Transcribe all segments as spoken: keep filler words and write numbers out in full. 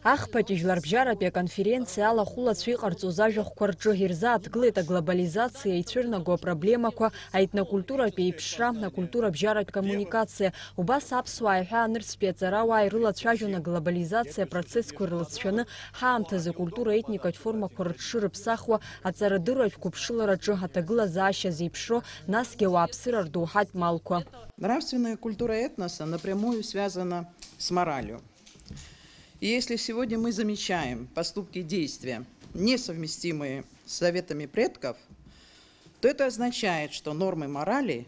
Ахԥатәи жәларбжьаратәи аконференциа алахәылацәа иҟарҵоз ажәахәқәа рҿы ирзааҭгылеит аглобализациа ицәырнаго апроблемақәа, аетнокультуратә еиԥшра, акультурабжьаратә коммуникациа. Убас аԥсуаа иҳәаанырцәтәи аҵарауаа ирылацәажәон аглобализациа апроцессқәа ирлыҵшәаны ҳаамҭазы акультура-етникатә формақәа рыҽшырыԥсахуа, аҵарадырратә гәыԥшылараҿы аҭагылазаашьа зеиԥшроу, насгьы ауааԥсыра рдоуҳатә малқәа. Нравственная культура этноса напрямую связана с моралью. И если сегодня мы замечаем поступки и действия, несовместимые с заветами предков, то это означает, что нормы морали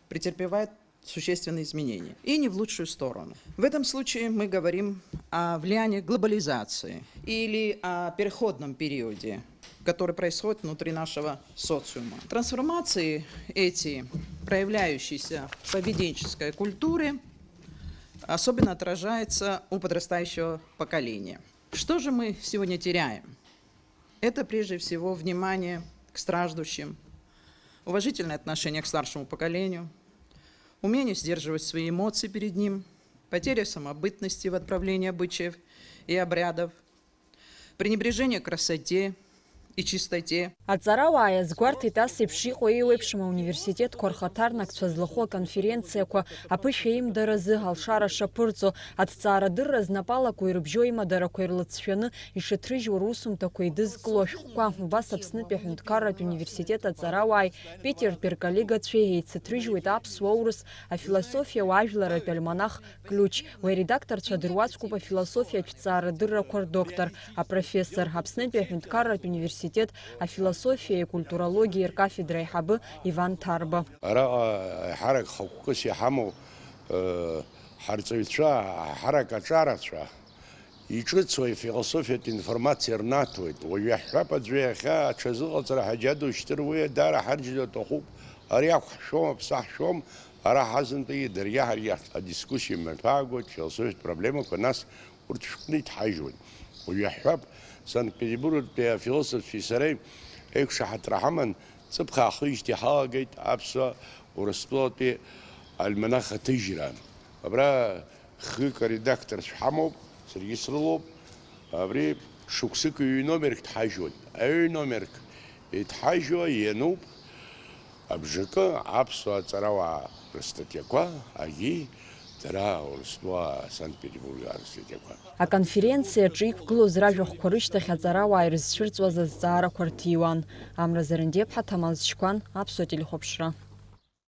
претерпевают существенные изменения. И не в лучшую сторону. В этом случае мы говорим о влиянии глобализации или о переходном периоде, который происходит внутри нашего социума. Трансформации эти, проявляющиеся в поведенческой культуре, особенно отражаются у подрастающего поколения. Что же мы сегодня теряем? Это прежде всего внимание к страждущим, уважительное отношение к старшему поколению, умение сдерживать свои эмоции перед ним, потеря самобытности в отправлении обычаев и обрядов, пренебрежение к красоте и чистоте. Аҵарауаа иазгәарҭеит ас еиԥш иҟоу еиуеиԥшым ауниверситетқәа рхаҭарнакцәа злахәу аконференциақәа аԥышәа имдаразы алшара шаԥырҵо, аҭҵаарадырра знапалақәа ирыбжьоу имадарақәа ирлыҵшәаны ишыҭрыжьуа русумҭақәа еидызкыло ашәҟәқәа. Убас Аԥснытәи аҳәынҭқарратә университет аҵарауааи Питертәи рколлегацәеи еицыҭрыжьуеит аԥсуа-урыс афилософиа уаажәларратә альманах Ключ. Уи аредакторцәа дыруаӡәкуп афилософиатә ҭҵаарадыррақәа рдоктор, апрофессор, Аԥснытәи аҳәынҭқарратә университет афилософиеи акультурологиеи ркафедра аиҳабы Иван Ҭарба. Араҟа ҳарак хықәкыс иҳамоу, э, ҳарҵаҩцәа, ҳарак аҿарацәа иҿыцу афилософиатә информациа рнаҭоит. Уажәы иаҳҳәап, аӡәы иахьа аҽазыҟаҵара ҳаџьадушьҭыр, уи даара ҳарџьра аҭахуп. Ари ақәҳшәом, аԥсы ҳшәом, ара ҳазынтәи даргьы ҳаргьы адискуссиа мҩаԥаагоит, философиатә проблемақәа, нас урҭ шәҟәны иҭҳажьуеит. Уажәы иаҳҳәап, Санкт-Петербургтәи афилософцәеи сареи еиқәшаҳаҭра ҳаман, ҵыԥх аахижьҭеи ҳалагеит аԥсуа Урыстәылатәи альманах аҭыжьра. Абра хҩык аредакторцәа ҳамоуп, саргьы срылоуп. Абри шықәсык ҩ-номерк дҳажьуеит. Аҩ-номерк идҳажьуа иануп абжакы аԥсуа аҵарауаа рыстатиақәа, агьи дара Урыстәыла Санкт-Петербург рыстатиақәа. Аконференциа аҿы иқәгылоз ражәахәқәа рышьҭахь аҵарауаа ирызцәырҵуаз азҵаарақәа рҭиуан. Амра Зарандиаԥҳа, Ҭамаз Чқәан, Аԥсуа телехәаԥшра.